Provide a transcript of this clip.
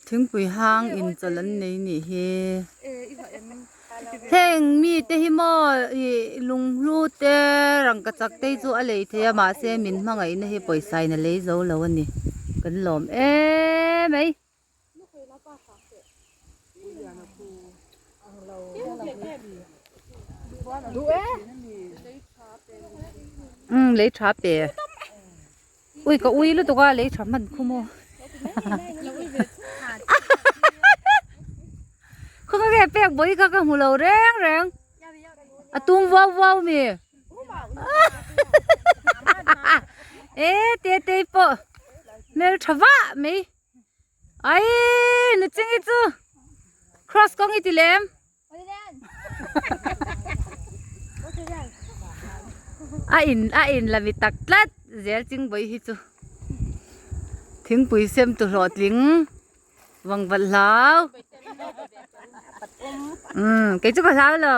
Thingpui hang inchawlh an nei nih hi. Heng mite hi maw ih lunghlu te rangkachak te hi chu a lei thei a mahse min hmangaihna hi pawisa in a lei zo lo a ni. Kan lawm em mai. Umm lei tha pe. Ui ka ui lutuk a lei tha hman khu maw. Khaw nge pek bawi kha ka hmu lo reng reng. A tum vau vau mi. E te te pawh hmel tha vah mai. Ai nu ching hi chu cross kawng i ti lem. A in a in la mi tak tlat zel ching bawi hi chu. Thingpui sem tu hlawhtling vang valh hlau. Umm kei chu ka hlau lo.